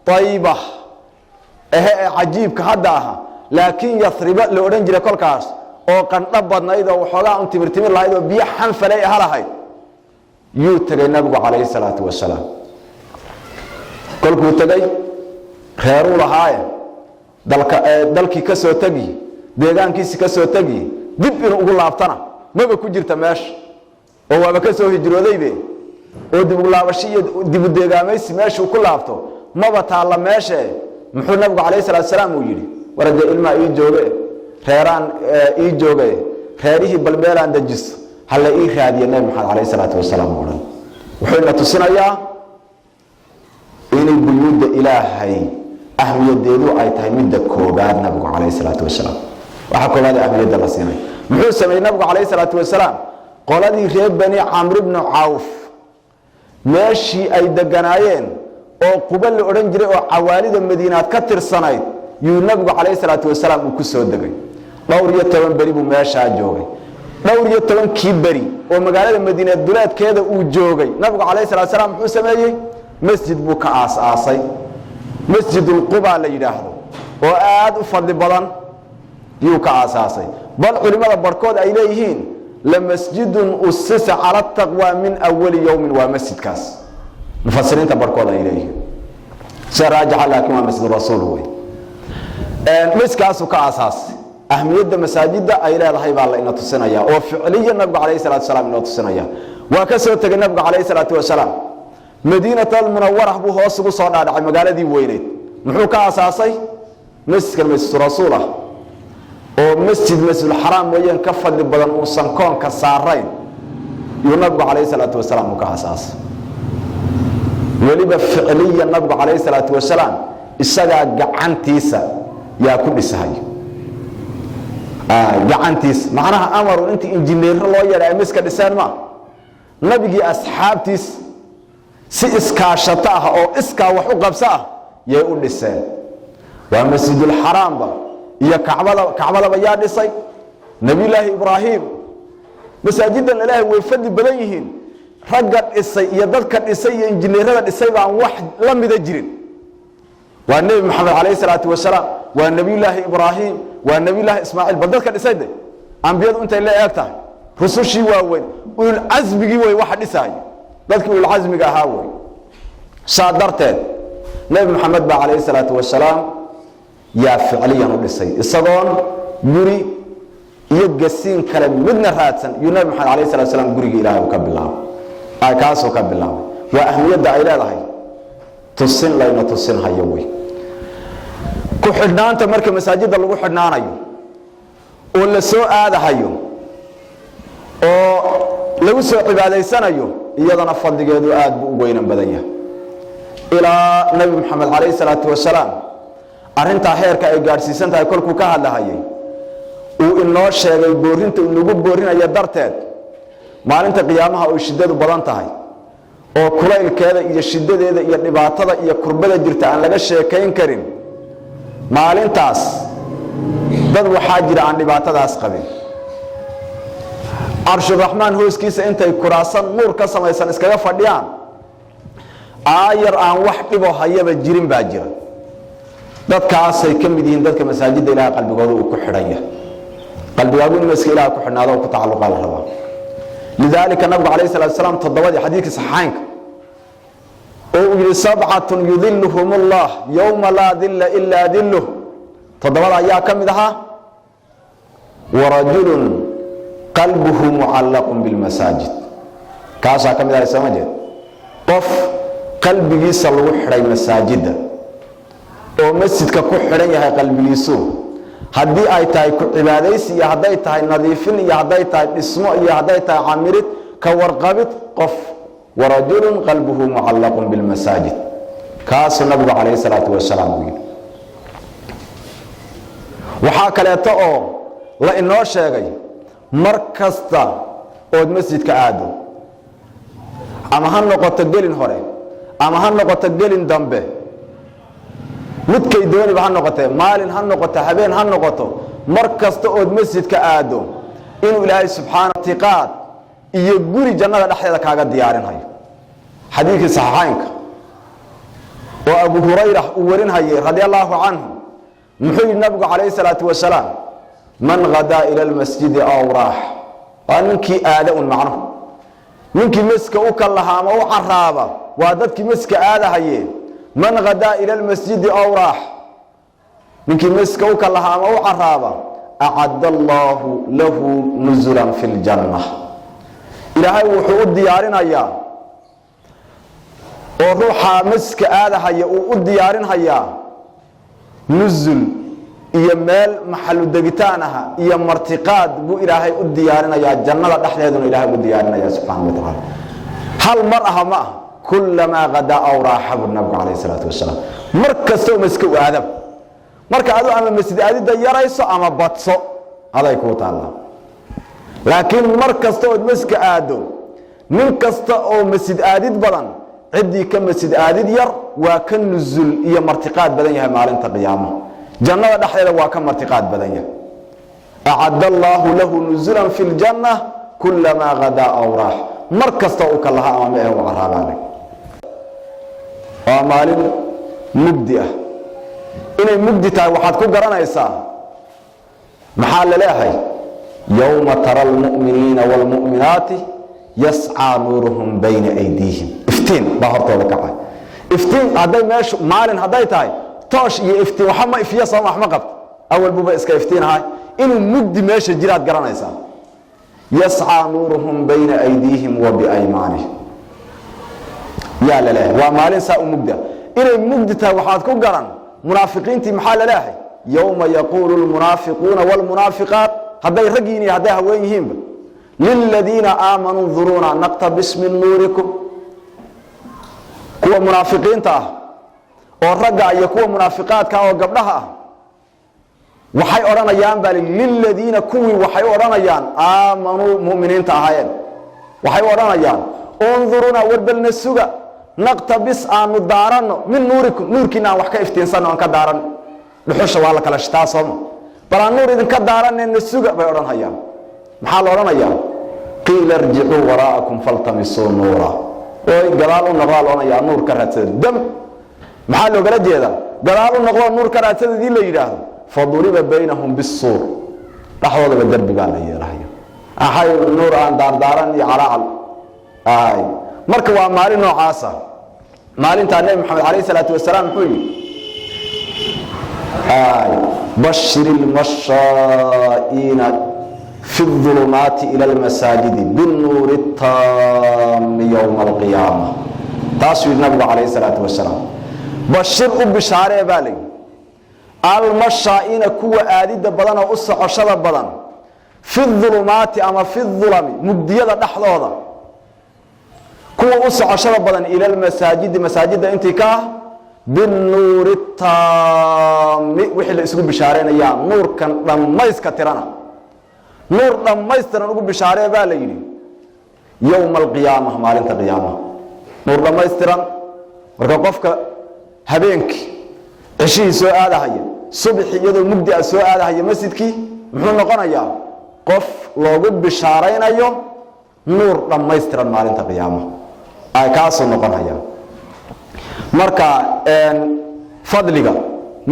Speaker 3: Tayba ehe ee cajiibka hadda aha, laakiin Yasriba la odhan jiray kolkaas, oo qandho badnayd, oo waxoogaa un timirtimir lahayd, oo biyo xanfalay aha lahayd, yuu tegey nabigu calayhi salaatu wasalaam. Kolkuu tegey, reeruu lahaaye, dalka dalkii ka soo tegi, deegaankiisi ka soo tegi, dib inuu ugu laabtana maba ku jirta meesha, oo waaba ka soo hijroodaybe, oo dib ugu laabasho iyo dibu deegaamaysi meeshuu ku laabto maba taalla meeshe. Muxuu nabigu calayhi salatu salaam uu yidhi? War dee ilmaa ii jooge, reeraan ii jooge, reerihii bal meelaan dejiso hala ii raadiye. Nebi Maxamed calayhi salaatu wasalaam oo dhan wuxuu ina tusinayaa inay buyuudda Ilaahay ahmiyadeedu ay tahay midda koobaad. Nabigu calayhi salaatu wasalaam waxaa koobaad ahmiyadda la siinay. Muxuu sameeyey nabigu calayhi salaatu wasalaam? Qoladii reer Bani Camr bnu Cawf meeshii ay deganaayeen oo Quba la odhan jiray, oo cawaalida Madiinaad ka tirsanayd, yuu nabigu calayhi salaatu wasalaam uu ku soo degay. 14 beri buu meeshaa joogay. 14-kii beri oo magaalada Madiineed duleedkeeda uu joogay nabigu calayhi salatu salaam, muxuu sameeyey? Masjid buu ka aas-aasay, Masjidulquba la yidhaahdo, oo aada u fadli badan yuu ka aasaasay. Bal culimmada barhkood ay leeyihiin lamasjidun usisa cala taqwa min awali yowmin, waa masjidkaas, mufasiriinta barhkood ay leeyihiin. Sida raajixa laakiin waa masjid Rasuul wey. Masjidkaasuu ka aasaasay. Ahmiyadda masaajidda ay leedahay baa la ina tusinaya oo ficliya nabigu calayhi salatu wasalaam inoo tusinaya. Waa ka soo tegay nabigu calayhi salaatu wasalaam, Madiinat Almunawara buu hoos ugu soo dhaadhacay, magaaladii weyneyd. Muxuu ka asaasay? Masjidkan Masjid Rasuul ah, oo masjid Masjidulxaraam mooyeen ka fadli badan uusan koonka saarayn, yuu nabigu calayhi salaatu wasalaam uu ka asaasay. Weliba ficliya nabigu calayhi salaatu wasalaam isagaa gacantiisa yaa ku dhisahayo, gacantiisa. Macnaha amarun intii injineerro loo yeedhay ay miska dhiseen maa. Nabigii asxaabtiis si iskaashato ah oo iskaa wax u qabso ah yay u dhiseen. Waa Masjidulxaraamba iyo kacbada. Kacbadaba yaa dhisay? Nebiyulaahi Ibraahim. Masaajidan Ilaahay way fadli badan yihiin. Ragga dhisay iyo dadka dhisay iyo injineerada dhisay baan wax la mida jirin. Waa Nebi Maxamed calayhi salaatu wasalaam, waa Nebiyulaahi Ibraahim, waa Nebiyulaahi Ismaaciil. Bal dadka dhisay de, ambiyadu intay la eeg tahay, rusushii waaweyn, ululcasmigii wey waxa dhisahay, dadkii ululcasmiga ahaa wey. Saa darteed Nebi Maxamed baa calayhi salaatu wasalaam yaa ficliyan u dhisay, isagoon guri iyo gasiin kale midna raadsan yuu Nabi Maxamed alayh salatu slam gurigii Ilahay uu ka bilaabay, kaasuu ka bilaabay. Waa ahmiyadda ay leedahay tusin layna tusin hayo wey. Ku xidhnaanta marka masaajidda lagu xidhnaanayo oo la soo aadahayo oo lagu soo cibaadaysanayo, iyadana fadligeedu aad buu u weynan badan yahay. Ilaa Nabi Maxamed calayhi salaatu wasalaam arrintaa heerka ay gaadhsiisan tahay kolkuu ka hadlahayay uu inoo sheegay, boorinta uu nagu boorinaya darteed, maalinta qiyaamaha oy shiddadu badan tahay oo kulaylkeeda iyo shiddadeeda iyo dhibaatada iyo kurbada jirta aan laga sheekayn karin, maalintaas dad waxaa jira aan dhibaatadaas qabin, Carshuraxmaan hooskiisa intay kuraasan nuur ka samaysan iskaga fadhiyaan, aayar aan wax dhibo hayaba jirin baa jira. Dadkaasay ka mid yihiin dadka masaajidda Ilahay qalbigooda uu ku xidhan yahay. Qalbigaagu in maska Ilaha ku xidhnaado oo ku tacalluqaa la rabaa. Lidaalika nabigu calayhi salatu wasalaam toddobadii xadiidkii saxaynka oo uu yidhi: "Sabcatun yudiluhum Allah yowma laa dilla ilaa diluh", toddobada ayaa ka mid ahaa "warajulun qalbuhu mucallaqun bilmasaajid". Kaasaa ka mid ahay, sooma jeed? Qof qalbigiisa lagu xidhay masaajidda oo masjidka ku xidhan yahay qalbigiisu, haddii ay tahay ku cibaadaysi iyo hadday tahay nadiifin iyo hadday tahay dhismo iyo hadday tahay camirid ka warqabid, qof "warajulun qalbuhu mucallaqun bilmasaajid", kaasuu nabigu calayhi salaatu wasalaam uu yidhi. Waxaa kaleeto oo la inoo sheegay, mar kasta ood masjidka aado, ama ha noqoto gelin hore ama ha noqoto gelin dambe, midkay dooniba ha noqotee, maalin ha noqoto, habeen ha noqoto, mar kasta ood masjidka aado inuu Ilaahay subxaana tiqaad iyo guri jannada dhexdeeda kaaga diyaarinhayo. Xadiidkii saxiixaynka oo Abu Hurayra uu warinhayay radia allaahu canhu, muxuu yidhi nabigu calayhi salaatu wasalaam? "Man hadaa ila almasjidi aw raax", waa ninkii aada un, macnuhu ninkii masjidka u kallaha ama u caraaba, waa dadkii masjidka aadahaye. "Man hadaa ila almasjidi aw raax", ninkii masjidka u kallaha ama u caraaba, "acadda allaahu lahu nuzulan fi ljanna", Ilaahay wuxuu u diyaarinayaa oo ruuxaa masjidka aadahaya uu u diyaarinhayaa nuzul iyo meel maxalu degitaan aha iyo martiqaad buu Ilaahay u diyaarinayaa, jannada dhexdeeduna Ilahay ugu diyaarinaya subxaana wa tacaala. Hal mar aha ma ah, "kulamaa hadaa aw raaxa" bur nabigu calayhi salaatu wasalaam, mar kasta oo masjidka u aadaba. Marka adu ama masjid aadidda yarayso ama badso, aday kuu taallaa, laakiin mar kasta ood masjidka aado, nin kasta oo masjid aadid badan ciddii ka masjid aadid yar waa ka nuzul iyo martiqaad badan yahay maalinta qiyaamaha, jannada dhexdeeda waa ka martiqaad badan yahay. "Acadda allaahu lahu nuzulan fi ljanna kulamaa hadaa aw raax", mar kasta uu ka laha ama ma u caraabaale. Waa maalin mugdi ah. Inay mugdi tahay waxaad ku garanaysaa, maxaa la leeyahay? "Yowma tara almu'miniina wاlmu'minaati yascaa nuuruhum bayna aydiihim", iftiin baa hortooda kacay. Iftiin hadday meeshu maalin hadday tahay, toosh iyo iftiin waxa ma ifiya, sooma? Wax ma qabto, awal buuba iska iftiinahay. Inuu mugdi meesha jiraad garanaysaa. Yascaa nuuruhum bayna aydiihim wa biaymaanihim. Yaa laleeyahay waa maalin saa u mugda. Inay mugdi tahay waxaad ku garan munaafiqiintii. Maxaa laleeyahay? Yowma yaquulu lmunaafiquuna wlmunaafiqaat, hadday rag yihiin iyo hadday haween yihiinba, liladiina aamanuu nduruuna naqtabis min nuurikum. Kuwa munaafiqiinta ah oo ragga iyo kuwa munaafiqaadka ah oo gabdhaha ah waxay odhanayaan baa liladiina, kuwii waxay u odhanayaan aamanuu, muminiinta ahaayeen, waxay u odhanayaan: unduruuna, warbelna suga, naqtabis, aanu daaranno, min nuurikum, nuurkiina aan wax ka iftiinsanno, aan ka daaran. Dhuxusha waa la kala shitaa, sooma? Bal aan nuur idinka daaranayna, suga, bay odhanhayaan. Maxaa la odhanayaa? Qiila irjicuu waraa'akum faltamisuu nuura. Oy, gadaal u noqdaa la odhanayaa, nuur ka raadsada. Dam, maxaa loogala jeedaa gadaal u noqdoo nuur ka raadsadadii la yidhaahdo? Faduriba baynahum bisuur, dhexdoodaba derbi baa la yeelahaya. Axay nuur aan daardaaran iyo calaacal ay. Marka waa maalin noocaasa. Maalintaa Nebi Maxamed calayh salaatu wasalaam muxuu yidhi? Bashir ilmashaa'iina fi اظulumaati ila almasaajidi binuuri taami yowma alqiyaama. Taasuu yidhi nabigu calayh salaatu wasalaam. Bashir, u bishaaree baa layidhi, almashaa'iina, kuwa aadidda badan oo u socoshada badan, fi ulumaati ama fi ulami, mugdiyada dhexdooda kuwa u socoshada badan, ila lmasaajidi, masaajidda intii ka ah, binuuri taami, wixii la isugu bishaaraynayaa nuurkan dhammayska tirana, nuur dhammaystiran ugu bishaaree baa la yidhi, yowma alqiyaama, maalinta qiyaamaha, nuur dhammaystiran. Marka qofka habeenkii ceshihii soo aadahaya, subxi iyadoo mugdi ah soo aadahaya masjidkii, muxuu noqonayaa? Qof loogu bishaaraynayo nuur dhammaystiran maalinta qiyaamaha ay kaasuu noqonaya. Marka fadliga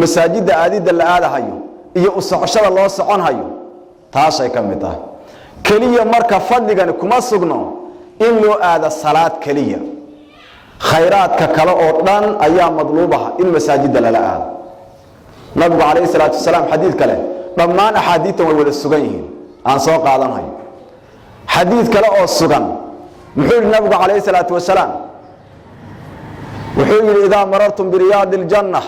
Speaker 3: masaajidda aadidda la aadahayo iyo u socoshada loo soconhayo taasay ka mid tahay keliya. Marka fadligani kuma sugno in loo aado salaad keliya. Khayraadka kale oo dhan ayaa madluubaha in masaajidda lala aado. Nabigu calayhi salaatu wasalaam xadiid kale, dhammaan axaadiidtan way wada sugan yihiin aan soo qaadanhayo, xadiid kale oo sugan muxuu yihi nabigu calayhi salaatu wasalaam? Wuxuu yidhi: idaa marartum biriyaadi اljanna,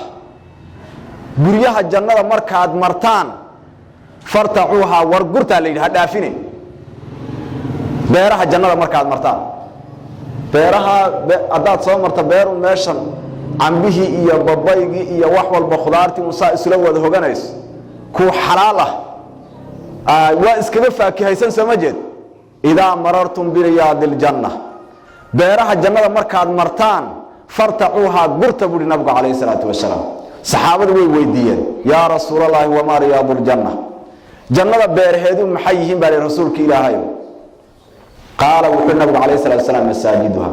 Speaker 3: guryaha jannada markaad martaan, fartacuuhaa, wargurtaa la yidhi, ha dhaafine. Beeraha jannada markaad martaan, beeraha haddaad soo marto, beerun meeshan cambihii iyo babaygii iyo wax walba, khudaartii un saa isula wada hoganayso, kuu xalaal ah, waa iskaga faakihaysan, soo ma jeed? Idaa marartum biriyaadi اljanna, beeraha jannada markaad martaan, fartacuuhaa, gurta, buuhi nabigu calayhi salaatu wasalaam. Saxaabadu way weydiiyeen: yaa rasuul allahi, wamaa riyaadu ljanna? Jannada beeraheedu maxay yihiin, baa lihi, rasuulka Ilaahayo? Qaala, wuxuu nabigu calayhi salatu wasalaam: masaajiduha,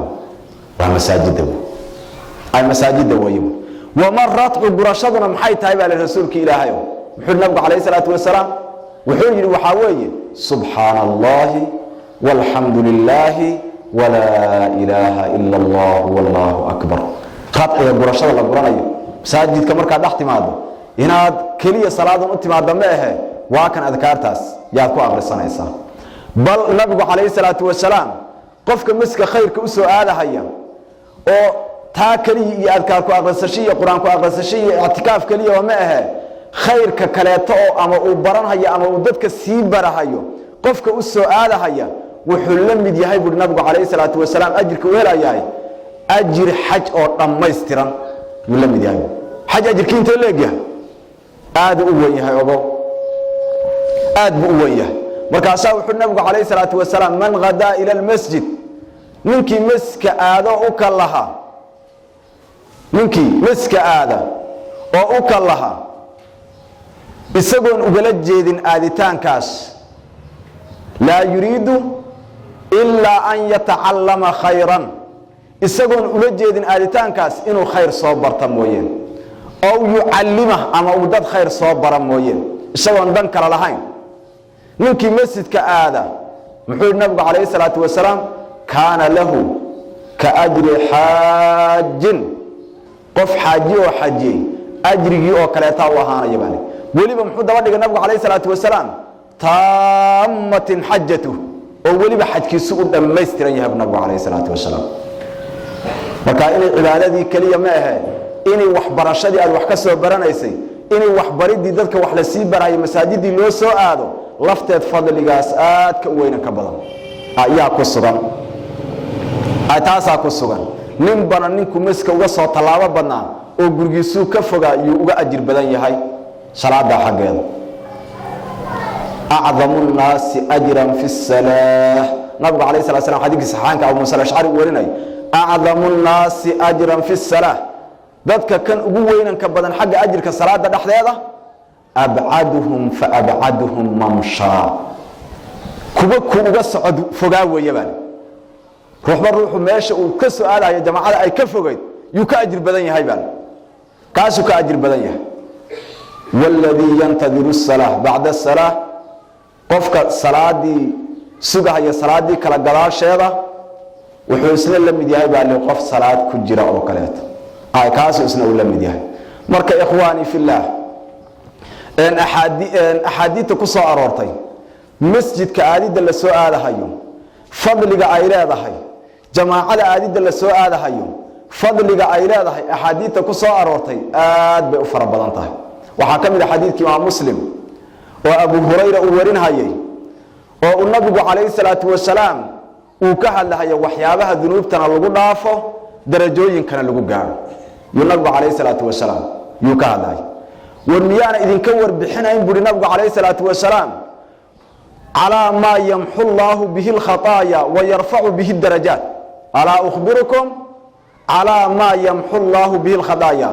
Speaker 3: waa masaajida, ay masaajida weeye. Wama radcu, gurashaduna maxay tahay, baa lihi, rasuulka Ilaahayo? Muxuu nabigu calayhi salaatu wasalaam? Wuxuu yidhi: waxaa weeye subxaana allahi walxamdu lilaahi walaa ilaaha ila allah wallahu akbar. Radciga, gurashada la guranayo masaajidka markaad dhex timaado, inaad keliya salaadan u timaadda ma ahe, waa kan adkaartaas yaad ku akrisanaysaa. Bal nabigu calayhi salaatu wasalaam qofka maska khayrka u soo aadahaya oo taa keliya iyo adkaar ku akrisasho iyo qur-aan ku akrisasho iyo ictikaaf keliya oo ma ahe, khayrka kaleeto oo ama uu baranhayo ama uu dadka sii barahayo, qofka u soo aadahaya wuxuu la mid yahay, buuri nabigu calayhi salaatu wasalaam, ajirka uu helayahay ajir xaj oo dhammaystiran yuu la mid yahay. Xaj ajirkii intee leegyahay? Aadu u wen yahay, ogo, aad buu u wen yahay. Markaasaa wuxuu nabigu calayhi salaatu wasalaam: man hadaa ila almasjid, ninkii maska aado u kalaha, ninkii maska aada oo u kalaha isagoon ugala jeedin aaditaankaas, laa yuriidu ilaa an yatacallama khayran, isagoon ula jeedin aaditaankaas inuu khayr soo barta mooyeen, ow yucallima, ama uu dad khayr soo bara mooyeen, isagoon dan kale lahayn, ninkii masjidka aada, muxuu yihi nabigu calayhi salaatu wasalaam? Kaana lahu ka ajri xaajin, qof xaaji oo xajiyey ajrigii oo kaleetaa u ahaanaya baa. Weliba muxuu daba dhigay nabigu calayhi salaatu wasalaam? Taammatin xajatuh, oo weliba xajkiisu u dhammaystiran yahay bu nabigu calayhi salaatu wasalaam. Marka inay cibaadadii keliya ma ahe, inay waxbarashadii aad wax ka soo baranaysay, inay waxbaridii dadka wax la sii barayo masaajidii loo soo aado lafteed, fadligaas aadka u weynan ka badan ayaa ku sugan, taasaa ku sugan. Nin bana ninku miska uga soo tallaabo badnaa oo gurigiisuu ka fogaa yuu uga ajir badan yahay salaada xaggeeda. Acdamu nnaasi ajran fi salaah, nabigu calayh salat slam xadiidkii saxaanka Abu Musa Alashcari uu warinay, acdamu nnaasi ajran fi salaah, dadka kan ugu weynanka badan xagga ajirka salaada dhexdeeda, abcaduhum fa abcaduhum mamshaa, kuwa ku uga socod fogaa weeye baan. Ruuxba ruuxu meesha uu ka soo aadayo jamaacada ay ka fogeyd yuu ka ajir badan yahay baan, kaasuu ka ajir badan yahay. Wاladii yantadiru الsalaa bacda الsalaa, qofka salaadii sugahaya salaadii kala gadaasheeda, wuxuu isna la mid yahay baa li qof salaad ku jira oo kaleeto, kaasuu isna uu la mid yahay. Marka ikhwaani fi اllah, axaadiidta ku soo aroortay masjidka aadidda la soo aadahayo fadliga ay leedahay, jamaacada aadidda la soo aadahayo fadliga ay leedahay, axaadiidta ku soo aroortay aad bay u fara badan tahay. Waxaa ka mid a xadiidkii imaam Muslim oo Abu Hurayra uu warinhayay, oo uu nabigu calayhi salaatu wasalaam uu ka hadlahayo waxyaabaha dunuubtana lagu dhaafo, darajooyinkana lagu gaadho, yuu nabigu calayhi salaatu wasalaam yuu ka hadlahaya. War miyaana idinka warbixinayn, buuhi nabigu calayhi salaatu wasalaam, calaa maa yamxu llaahu bihi alkhataaya wa yarfacu bihi darajaat? Alaa ukhbirukum calaa maa yamxu llaahu bihi alkhataaya,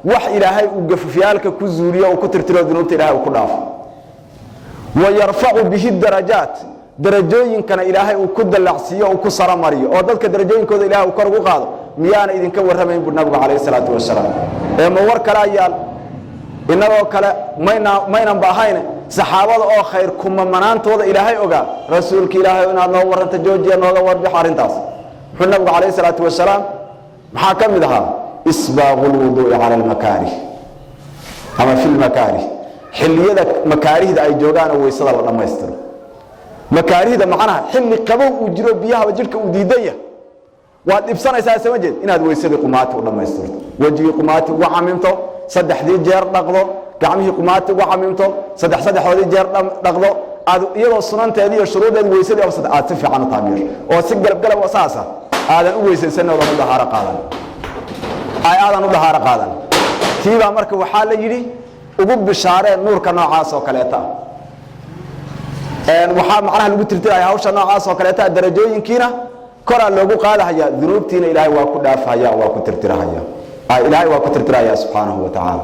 Speaker 3: wax Ilaahay uu gafufyaalka ku zuuliyo uu ku tirtiro, dunuubta Ilahay uu ku dhaafo, wa yarfacu bihi darajaat, darajooyinkana Ilaahay uu ku dallacsiiyo, uu ku saramariyo, oo dadka darajooyinkooda Ilahay uu kor ugu qaado? Miyaana idinka warramayn, bui nabigu calayhi salaatu wasalaam. Ee ma war kalaa yaal? Innagoo kale mayna maynanba ahayne, saxaabada oo khayr kumamanaantooda Ilaahay ogaa, rasuulka Ilaahay inaad noo warranta joojiya, nooga warbixo arrintaas. Muxuu nabigu calayhi salaatu wasalaam, maxaa ka mid ahaa? Isbaaqu lwuduu'i cala almakaarih ama fi lmakaarih, xilliyada makaarihda ay joogaanoo weysada la dhammaystiro. Makaarihda macnaha xilli qabow uu jiro, biyahaba jidhka uu diidan yahay, waad dhibsanaysaa, sama jeed, inaad weysadii qumaati u dhammaystirto, wejigii qumaati ugu camimto, saddexdii jeer dhaqdo, gacmihii qumaati ugu camimto, saddex saddexdoodii jeer dhaqdo, aad iyadoo sunanteedii iyo shuruudeedi weysadii aad si fiican u taamiyeesho, oo si galabgalab oo saasa aadan u weysaysan oodan u dahaaro qaadan, ay aadan u dahaaro qaadan. Tiibaa marka waxaa la yidhi ugu bishaareen nuurka noocaas oo kaleeta ah. Waxaa macnaha lagu tirtiraya hawsha noocaas oo kaleeta, darajooyinkiina koraa loogu qaadahaya, dunuubtiina Ilaahay waa ku dhaafhaya, waa ku tirtirahaya, Ilaahay waa ku tirtiraya subxaanahu wa tacaala.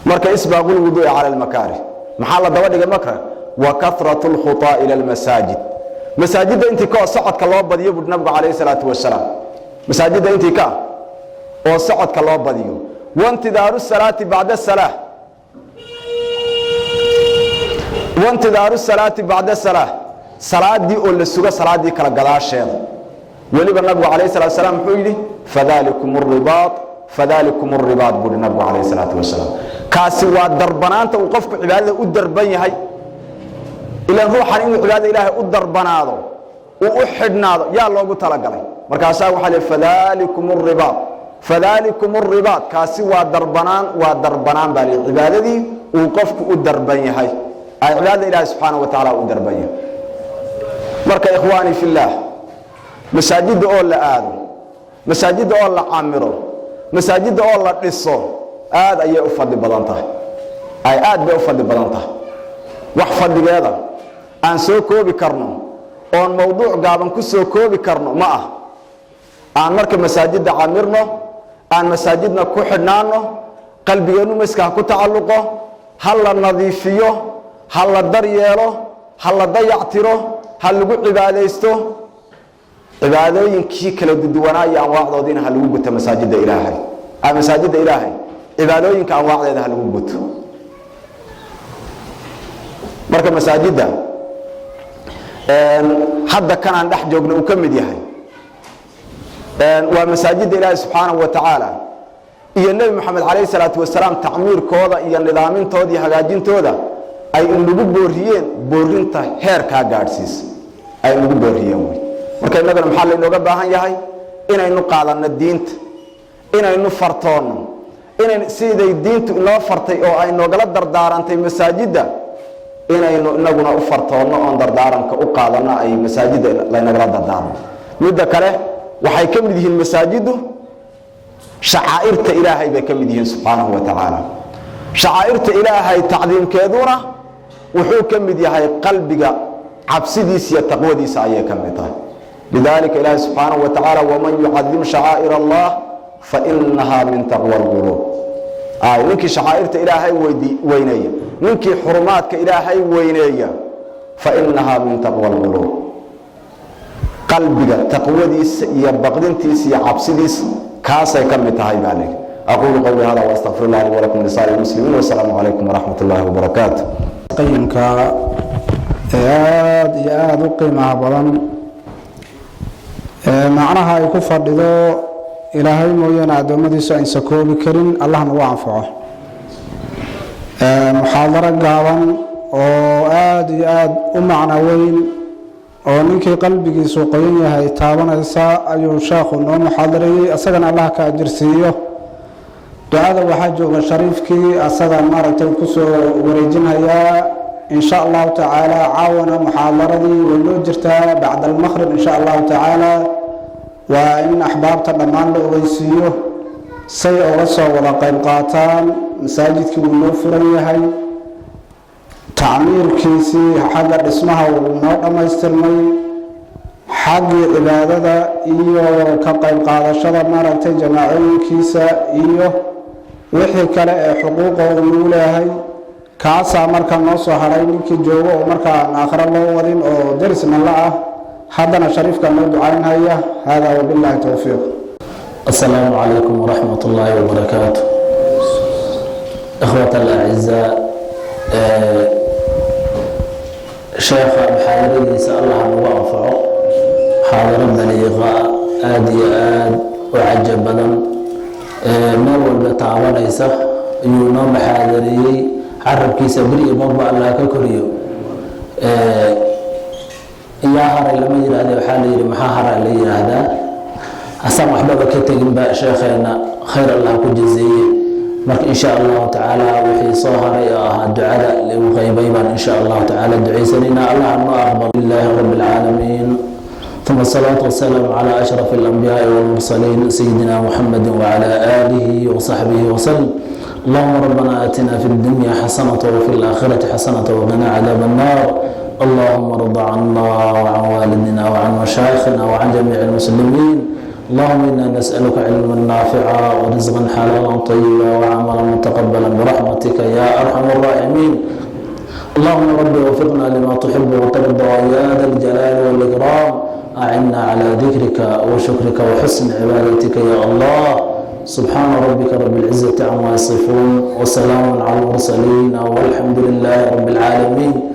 Speaker 3: Marka isbaaqu lwuduu'i cala almakaarih, maxaa la daba dhigay marka? Wa kahratu lkhutaa ila almasaajid, masaajidda intii ka oo socodka loo badiyo, buuri nabigu calayhi salaatu wasalaam, masaajidda intii ka oo socodka loo badiyo. Wantidaaru salaati bacda salaa, wantidaaru salaati bacda salaa, salaadii oo la sugo salaadii kala gadaasheeda. Weliba nabigu calayh salatu salaam muxuu yidhi? Fadalikum ribaat, fadalikum aribaat, buuhi nabigu calayh salaatu wasalaam. Kaasi waa darbanaanta uu qofku cibaadada u darban yahay. Ilaan ruuxan inuu cibaadada Ilaahay u darbanaado, uu u xidhnaado yaa loogu talagalay. Markaasaa waxaa li fadalikum ribaat, fadalikum aribaat, kaasi waa darbanaan, waa darbanaan baa li cibaadadii uu qofku u darban yahay, ay cibaadada Ilaahay subxaana wa tacaala u darban yahay. Marka ikhwaani fi illaah, masaajidda oo la aado, masaajidda oo la camiro, masaajidda oo la dhiso aad ayay u fadli badan tahay, ay aad bay u fadli badan tahay. Wax fadligeeda aan soo koobi karno oon mawduuc gaaban ku soo koobi karno ma ah. Aan marka masaajidda camirno, aan masaajidna ku xidhnaano, qalbigeennu miska ha ku tacalluqo, ha la nadiifiyo, ha la daryeelo, ha la dayactiro, ha lagu cibaadaysto. Cibaadooyinkii kala duduwanaa iyo anwaacdoodiina ha lagu guto masaajidda Ilaahay, masaajidda Ilaahay cibaadooyinka anwaacdeeda ha lagu guto. Marka masaajidda hadda kanaan dhex joogno uu ka mid yahay waa masaajidda Ilaahay subxaanahu wa tacaala. Iyo Nebi Moxamed calayhi salaatu wasalaam tacmiirkooda iyo nidaamintooda iyo hagaajintooda ay inagu booriyeen, boorinta heerkaa gaadhsiisa ay inagu booriyeen wey. Marka innagana maxaa laynooga baahan yahay? Inaynu qaadanno diinta, inaynu fartoonno, inayn siday diintu inoo fartay oo ay noogala dardaarantay masaajidda, inaynu inaguna u fartoonno oon dardaaranka u qaadanno ay masaajidda laynagala dardaarmo. Midda kale, waxay ka mid yihiin masaajiddu shacaa'irta Ilaahay bay ka mid yihiin subxaanahu wa tacaala. Shacaa'irta Ilaahay tacdiimkeeduna wuxuu ka mid yahay qalbiga cabsidiisa iyo taqwadiisa ayay ka mid tahay. Lidaalika Ilaahay subxaanahu wa tacaala: "Waman yucadim shacaa'ir Allah fainaha min taqwa alquluub." Ninkii shacaa'irta Ilaahay weyneeya, ninkii xurumaadka Ilaahay weyneeya, fainaha min taqwa alquluub, qalbiga taqwadiisa iyo baqdintiisa iyo cabsidiisa kaasay ka mid tahay baa leeyahy. Aquulu qawli hada waastaqfir allah li walakum lisaa'ir lmuslimiin, wasalaamu calaykum waraxmat ullahi wabarakaatu.
Speaker 4: Qayimka ee aada iyo aada u qiimaha badan ee macnaha ay ku fadhido Ilaahay mooyaane addoommadiisu aynsa koobi karin, Allah nagu anfaco. Muxaadaro gaaban oo aada iyo aada u macno weyn oo ninkii qalbigiisu qoyan yahay taabanaysa ayuu sheekhu noo muxaadareeyey. Isagana Allah ka ajirsiiyo. Ducada waxaa jooga shariifkii, asaga maaragtay kusoo wareejinhayaa in sha Allahu tacaala. Caawana muxaadaradii way noo jirtaa bacda almaqrib in sha Allahu tacaala. Waa in axbaabta dhammaan la ogeysiiyo say uga soo wada qayb qaataan. Masaajidkii wuu noo furan yahay, tacmiirkiisii xagga dhismaha wuu noo dhammaystirmay, xaggii cibaadada iyo ka qayb qaadashada maaragtay jamaacooyinkiisa iyo wixii kale ee xuquuqa uu nagu leeyahay kaasaa marka noo soo hadhay. Ninkii joogo oo markaa aan aakhiro loo wadin oo derisna la ah, haddana shariifka noo ducaynhaya. Hada wabillahi towfiiq.
Speaker 5: السلام عليكم ورحمة الله وبركاته. إخوة الأعزاء، sheekha muxaadaradiisa Allah nagu anfaco. Muxaadaro baliiqa, aada iyo aada u cajab badan, meel walba taabanaysa ayuu noo muxaadareeyey. Carabkiisa beri iyo marba Allah ka koriyo. Yaa haray lama yihahde, waxaa la yihi maxaa haraa la yihaahdaa. Asaan waxbaba ka teginba sheekheena, khayr Allah ku jazeeye. Marka insha Allahu tacaala wixii soo haray oo ahaa ducada lagu qaybay baan insha Allahu tacaala ducaysanayna. Allah noo aqbal. Lillahi rabbi alcaalamiin, ثم الصلاة والسلام على أشرف الأنبياء والمرسلين، سيدنا محمد وعلى آله وصحبه وسلم. اللهم ربنا آتنا في الدنيا حسنة وفي الآخرة حسنة وقنا عذاب النار. اللهم ارض عنا وعن والدنا وعن مشايخنا وعن جميع المسلمين. اللهم إنا نسألك علما نافعا ورزقا حلالا طيبا وعملا متقبلا برحمتك يا أرحم الراحمين. اللهم رب وفقنا لما تحب وترضى يا ذا الجلال والإكرام. أعنا على ذكرك وشكرك وحسن عبادتك يا الله. سبحان ربك رب العزة عما يصفون وسلام على المرسلين والحمد لله رب العالمين.